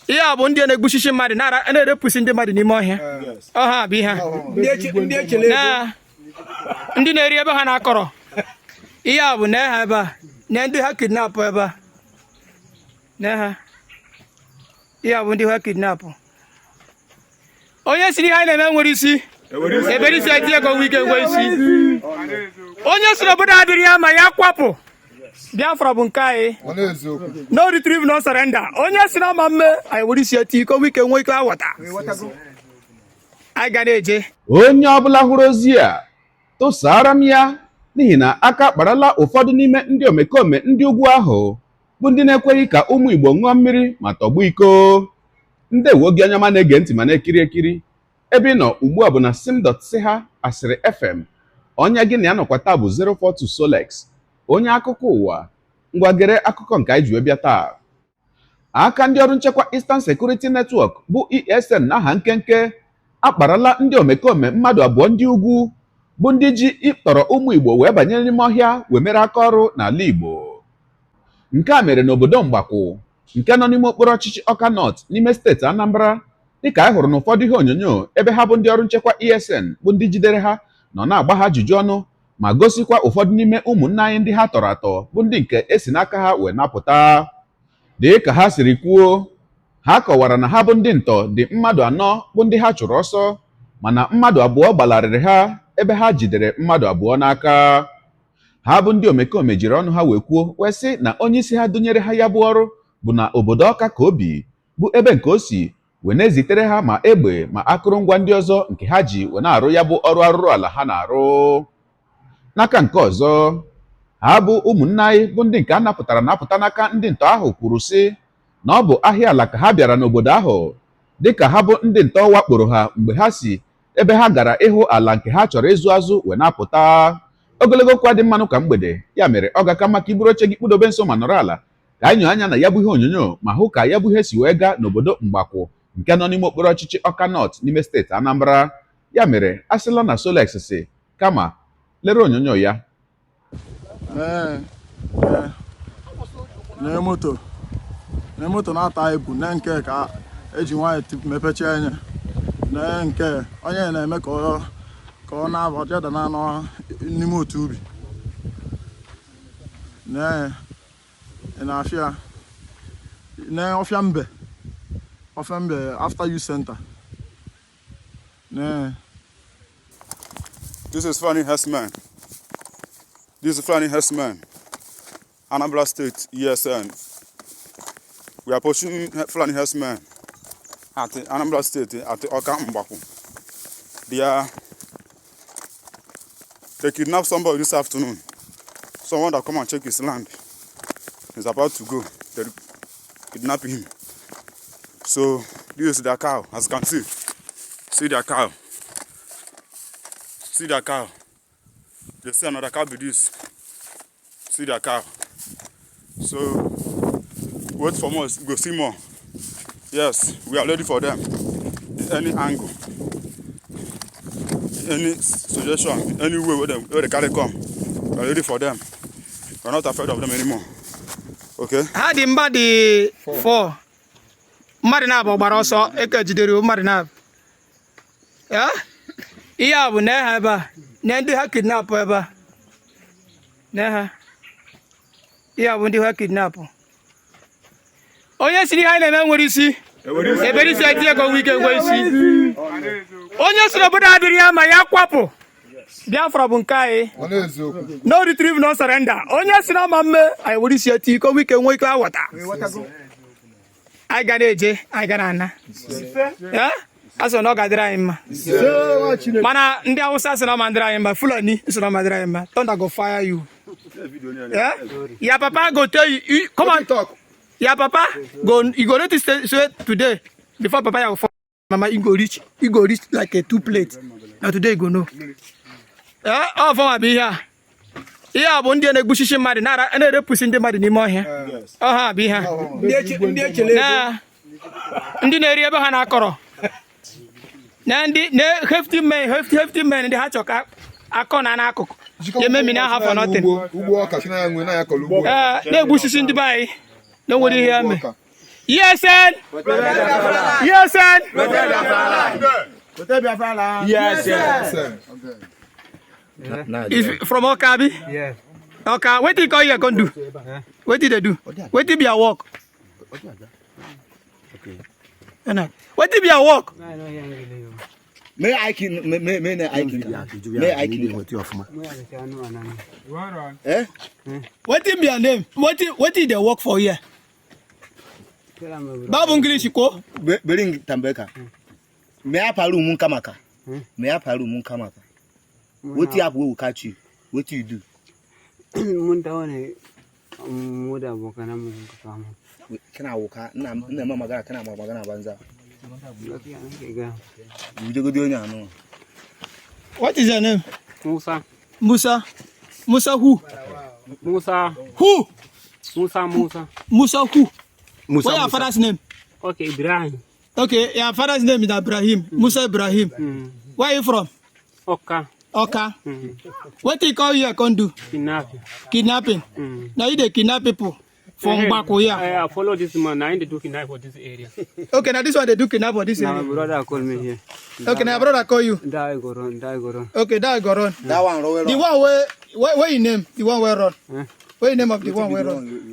Ihe a bụ ndị na-egbuchichi mmadụ, na-erepụsị ndị mmadụ n'ime ọhịa. Ọha bụ ihe a. Na ndị na-eri ebe ha na-akọrọ. Ihe a bụ na ha ebe a na ndị ha kidnap ebe a na ha. Ihe a bụ ndị ha kidnap. Onye siri ihe anyị na-eme nwere isi ebere isi etinye ego nwee ike nwee isi. Onye siri obodo adịrị ya ma ya kwapụ. Biafra bụ nke anyị. No retreat, no surrender. Onye si na ama mme anyị were isi eti iko nwee ike nwee ike aghọta anyị ga na-eje. Onye ọbụla hụrụ ozi a, tụsara m ya, n'ihi na aka akparala ụfọdụ n'ime ndị omekome ndị ugwu ahụ, bụ ndị na-ekweghị ka ụmụ Igbo ṅụọ mmiri ma tọgbu iko. Ndewo gị, onye ọma na-ege ntị ma na-ekiri ekiri. Ebe ị nọ ugbu a bụ na sim.si ha Asịrị FM. Onye gị na ya nọkwa taa bụ 042 Solex, onye akụkọ ụwa. Ngwa, gere akụkọ nke anyị ji wee bịa taa. Aka ndị ọrụ nchekwa Eastern Security Network, bụ ESN n'aha nkenke, akparala ndị omekome mmadụ abụọ ndị ugwu, bụ ndị ji ịtọrọ ụmụ Igbo wee banye n'ime ọhịa wee mere aka ọrụ n'ala Igbo. Nke a mere n'obodo Mgbakwu, nke nọ n'ime okpuru ọchịchị Ọka North n'ime steeti Anambra, dịka anyị hụrụ n'ụfọdụ ihe onyonyo ebe ha bụ ndị ọrụ nchekwa ESN, bụ ndị jidere ha, nọ na-agba ha ajụjụ ọnụ ma gosikwa ụfọdụ n'ime ụmụnne anyị ndị ha tọrọ atọ, bụ ndị nke esi n'aka ha wee napụta. Dị ka ha siri kwuo, ha kọwara na ha bụ ndị ntọ dị mmadụ anọ, bụ ndị ha chụrụ ọsọ, mana mmadụ abụọ gbalarịrị ha, ebe ha jidere mmadụ abụọ n'aka ha. Bụ ndị omekome jiri ọnụ ha wee kwuo, wee sị na onye isi ha dunyere ha ya bụ ọrụ bụ na obodo Ọka ka obi, bụ ebe nke o si wee na-ezitere ha ma egbe ma akụrụngwa ndị ọzọ nke ha ji wee na-arụ ya bụ ọrụ arụrụ ala ha na-arụ. N'aka nke ọzọ, ha bụ ụmụnne anyị, bụ ndị nke a napụtara napụta n'aka ndị ntọ ahụ, kwuru sị na ọ bụ ahịa ala ka ha bịara n'obodo ahụ, dịka ha bụ ndị ntọ wakporo ha mgbe ha si ebe ha gara ịhụ ala nke ha chọrọ ịzụ azụ wee na-apụta. Ogologo okwu adị mmanụ ka mgbede. Ya mere, ọ ga-aka maka iburu oche gị, kpụdobe nso ma nọrọ ala ka anyị nyoo anya na ya bụ ihe onyonyo ma hụ ka ya bụ ihe si wee gaa n'obodo Mgbakwu, nke nọ n'ime okpuru ọchịchị Ọka North n'ime steeti Anambra. Ya mere, a sịla na Solex si, kama lere onyonyo ya. Ee, nee moto, nee moto na-ata ibu, nee nke ka eji nwayọ mepechaa anya, nee nke onye na-eme ka ọ na-aba jeda na anọ n'ime otu ubi. Nee, ị na-afịa? Nee ọfịa mbe, ọfịa mbe after youth center. Nee. This is Fulani herdsmen. This is Fulani herdsmen. Anambra State ESN. We are pursuing Fulani herdsmen at the Anambra State at the Oka Mbaku. They kidnapped somebody this afternoon. Someone that come and check his land. He's about to go. They kidnap him. So this is their cow, as you can see. See their cow. See their cow. They see another cow be this. See their cow. So wait for more, go see more. Yes, we are ready for them. In any angle, any suggestion, any way where they carry come. We are ready for them. We are not afraid of them anymore. Okay? Ha dị mmadụ 4. Mmadụ na-abụ gbara ọsọ, eke jidere mmadụ na-abụ ya. Ihe a bụ na ha ebe a na ndị ha kidnap ebe a na ha. Ihe a bụ ndị ha kidnap. Onye siri ihe anyị na-eme nwere isi ebere isi etinye ego nwee ike nwee isi. Onye siri obodo adịrị ya ma ya kwapụ. Biafra bụ nke anyị. No retreat, no surrender. Onye si na ama mme anyị were isi eti iko nwee ike nwee ike aghọta anyị ga na-eje, anyị ga na-ana ya. A sị na ọ ga-adịrị anyị mma, mana ndị Awụsa sị na ọ ma dịrị anyị mma, Fulani sị na ọ ma dịrị anyị mma. Thunder go fire you. Yeah? Your papa go tell you, you come on Talk. Your papa go, you go notice say today before papa ya go fall, mama, you go reach like a two plate. Na today you go know. Eh, ọ fọnwa bụ ihe a. Ihe a bụ ndị na-egbuchichi mmadụ, na-erepụsị ndị mmadụ n'ime ọhịa. Ọha bụ ihe a. Na ndị na-eri ebe ha na-akọrọ, na ndị na hefty men, hefty hefty men, ndị ha chọ ka akọ na n'akụkụ ya ememina ha for nothing. Ugbo, ugbo ọka si na ya nwe na ya kọrọ ugbo. Ee, na-egbusisi ndị be anyị na nwere ihe ya mee. ESN. ESN. Yes. Is from Awka, abi? Yes. Awka, wetin you come here come do? Wetin dey do? Wetin be your work? Okay. Wetin be your work? I know you ain't gonna Me aikin me ne aikin ka? Me aikin ka? Eh? Wetin be your name? Wetin you dey work for here? Babu English ko? Bari in tambaye ka. Me ya faru mun kama ka? Me ya faru mun kama ka? Wetin happen wey we catch you? Wetin you do? Mun taho ne mu da abokanan mu muka kama. Kana wuka ina ma magana kana ma magana banza. Gaskiya nake gaya. Bujegodi onye anụ. What is your name? Musa. Musa. Musa who? Musa. Who? Musa Musa. Musa who? Musa, What your father's name? Okay, Ibrahim. Okay, your father's name is Ibrahim. Musa Ibrahim. Where are you from? Oka. Awka. What you call here come do? Kidnapping. Kidnapping. Now you dey kidnap people from Gbako here. I follow this man. Now he dey do kidnap for this area. Okay, now this one they do kidnap for this Na my area. brother call me here. Okay, now your brother call you. Da I go run, da I go run. Okay, that go run. That one rowe The one where you name? The one where run. Eh? Where you name of the one where run?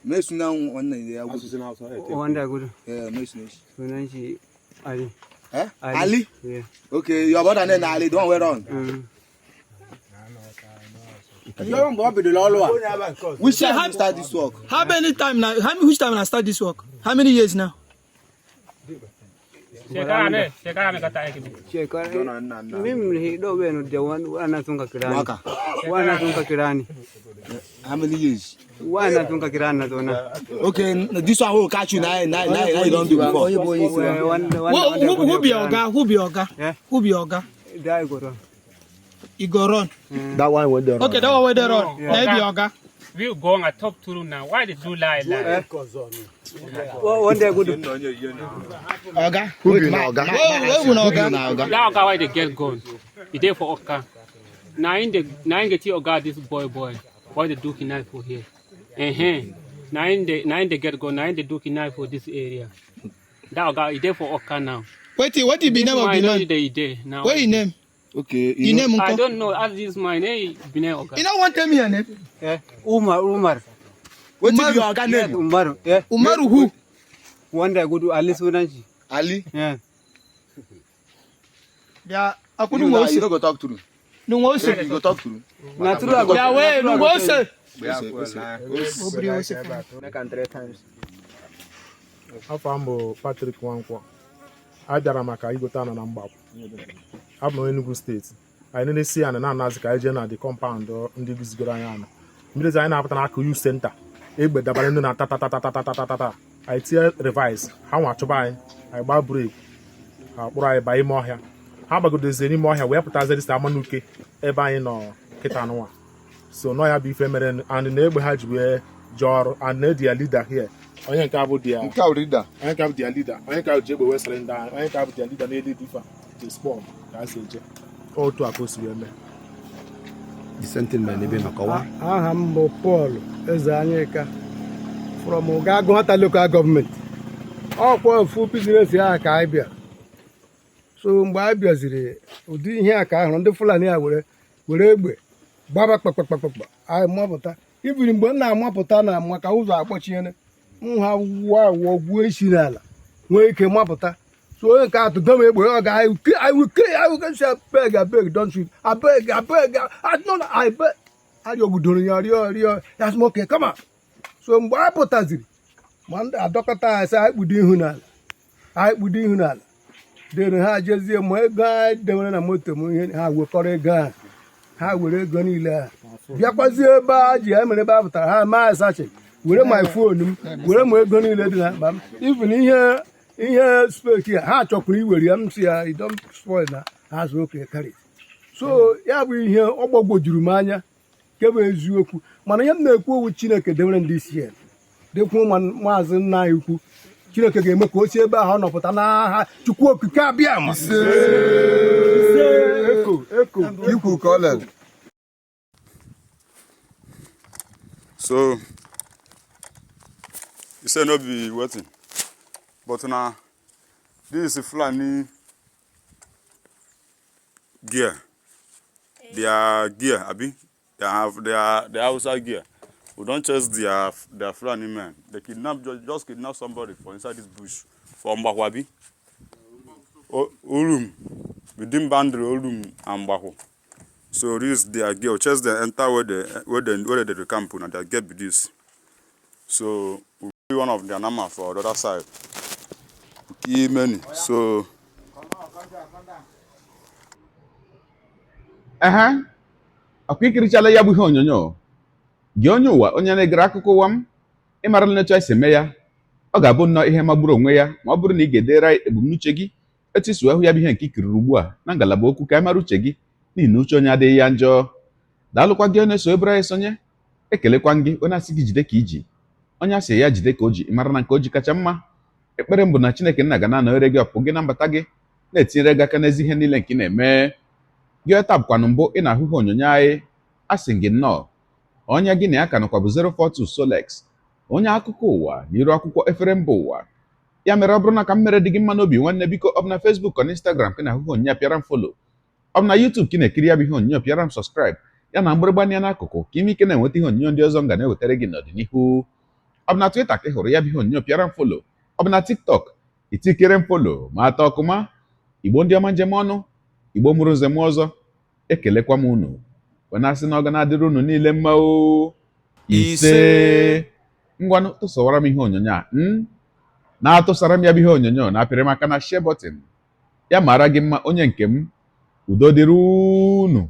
Me sunan wannan da ya gudu. Wanda gudu. Eh, me sunan shi. Sunan shi Ali. Eh? Ali? Yeah. Okay, your brother name na Ali, the one wey run. Which time you start this work? How many time now? How many which time I start this work? How many years now? Shekara ne, shekara ne ka ta aiki. Shekara min hido ɓe no da wana sun ka kira ni. Waka. Wana sun ka kira ni. How many years? Wana sun ka kira ni na zo na. Okay, this one wey we catch you na you don do before. Wanda Who be your oga? Who be your oga? Eh? Who be your oga? Da I go run. You go run. That one went there. Okay, that one where they run. Now you be your oga. We go on a top to now. Why they do lie lie? Wanda ya gudu. Oga, Who be na oga? Where una oga? na oga. That oga why they get gun? He dey for Oka. Now in the now in get oga this boy. Why they do kidnap for here? Eh. Now in they get gun. Now in they do kidnap for this area. That oga he dey for Oka now. Wetin wetin be name of the Man, man? They dey now. Where you name? Okay, You name I nko? don't know. Ask this man. Hey, Bine Oga. You no wan tell me your name? Eh? Umar Umar. Wetin be your oga name? Umaru. Eh? Umaru who? Wanda ya gudu Ali sunan shi. Ali. Eh. Ya You akudu na- ngose. you no go talk true. Ngose. You go talk true. Na true I go. Ya we ngose. Afọ m bụ Patrick Nwankwọ. A bịara maka igote anọ na Mgbakwu. Abụ m Enugu steeti. Anyị na-esi anị na-anazi ka anyị jee na the compound ndị guzigoro anyị anọ. Mmiri anyị na-apụta n'akụ youth center. Egbe dabara ndị na tatatatatatatatata. Anyị tinye revise, ha nwa chụba anyị, anyị gbaa breki, ha kpụrụ anyị baa ime ọhịa. Ha gbagodozie n'ime ọhịa wee pụtazie dịsa Amanuke ebe anyị nọ kịta nụnwa. So nọ ya bụ ife mere and na egbe ha ji wee jee ọrụ and na their leader here. Onye nke a bụ their Nke a bụ leader. Onye ka bụ their leader, onye ka ji egbe wee sịrị ndị agha, onye ka bụ their leader na-eli difa the spawn ka a si eje otu a ka o si wee mee. The same thing mere n'ebe maka ọwa. Aha m bụ Paul Eze Anyịka from Ụgagụnta Local Government. Ọkwa ofu business ahụ ka anyị bịa. So mgbe anyị bịaziri ụdị ihe a ka ahụrụ ndị Fulani a were egbe gbaba kpakpakpakpakpa, anyị mapụta ibiri mgbe m na-amapụta na maka ụzọ akpọchiere m, ha wụọ awụọ gwuo isi n'ala nwee ike mapụta. So onye nke atụdo m egbe, ọ ga I will kill, I will kill, I will kill, abeg, abeg, don't shoot, abeg, abeg, I no, I beg. Arịọgidoro ya, rịọ rịọ ya, sị m okay, come on. So mgbe a pụtaziri ma ndị adọkọta anyị sị anyị kpudo ihu n'ala, anyị kpudo ihu n'ala dere ha jezie ma ego anyị dewere na moto m, ihe ha wekọrọ ego ahụ, ha were ego niile ha bịakwazie ebe a ji emere ebe a pụtara ha maa asachi were my phone m, were ma ego niile dị na akpa m, even ihe speki a ha chọkwuru iwere ya. M si ya, "You don spoil na ha so okay, carry." So ya bụ ihe ọ gbagwojuru m anya nke bụ eziokwu, mana ihe m na-ekwu owu Chineke dewere ndị isi ya dekwuo ma maazị nna anyị ukwu, Chineke ga-eme ka o si ebe ahụ ọ nọpụta n'aha Chukwu Okike abịa ma eko eko. Ikwu ka ọ lere. So you say no be wetin? But na this is Fulani gear. Their gear, abi? They have their Hausa gear. We don chase their Fulani men. They kidnap just kidnap somebody for inside this bush for Mgbakwu, abi? Orum, within boundary Orum and Mgbakwu. So this their gear. We chase them enter where they dey camp na their gear be this. So we kill one of their nama for the other side. We kill many. So Ehe, ọkwa ikirichala ya bụ ihe onyonyo gị, onye ụwa, onye na-egere akụkọ ụwa m. Ịmarala n'etu anyị si eme ya. Ọ ga-abụ nnọọ ihe magburu onwe ya ma ọ bụrụ na ị ga-edere anyị ebumnuche gị, etu isi wee hụ ya bụ ihe nke ikiriri ugbu a na ngalaba okwu, ka anyị mara uche gị, n'ihi na uche onye adịghị ya njọ. Daalụkwa gị onye so ebere anyị sonye. Ekelekwa gị onye asị gị jide ka iji, onye asị ya jide ka o ji. Ịmara na nke o ji kacha mma. Ekpere m bụ na Chineke nna ga na-anọnyere gị, ọpụ gị na mbata gị, na-etinyere gị aka n'ezi ihe niile nke ị na-eme. Gị taa bụkwanụ mbụ ị na-ahụ ihe onyonyo anyị, asị gị nnọọ. Onye gị na ya ka nọkwa bụ 042 Solex, onye akụkọ ụwa na iru akwụkwọ efere mba ụwa. Ya mere, ọ bụrụ na ka m mere dị gị mma n'obi, nwanne, biko, ọ bụ na Facebook ọ na Instagram ka ị na-ahụ ihe onyonyo a, pịara m follow. Ọ bụ na YouTube ka ị na-ekiri ya bụ ihe onyonyo, pịara m subscribe, ya na mgbịrịgba ya n'akụkụ, ka ime ike na-enweta ihe onyonyo ndị ọzọ m ga na-ewetara gị n'ọdịnihu. Ọ bụ na Twitter ka ị hụrụ ya bụ ihe onyonyo, pịara m follow. Ọ bụ na TikTok, itikere m follow ma atọ ọkụma. Igbo ndị ọma, njem ọnụ, Igbo mụrụ nze m ọzọ, ekelekwa m unu wee na-asị na ọ ga na-adịrị unu niile mma o. Ise. Ngwanụ, tụsawara m ihe onyonyo a m na-atụsara m ya bụ ihe onyonyo na apịrị m aka na share button. Ya mara gị mma, onye nke m. Udo dịrị unu.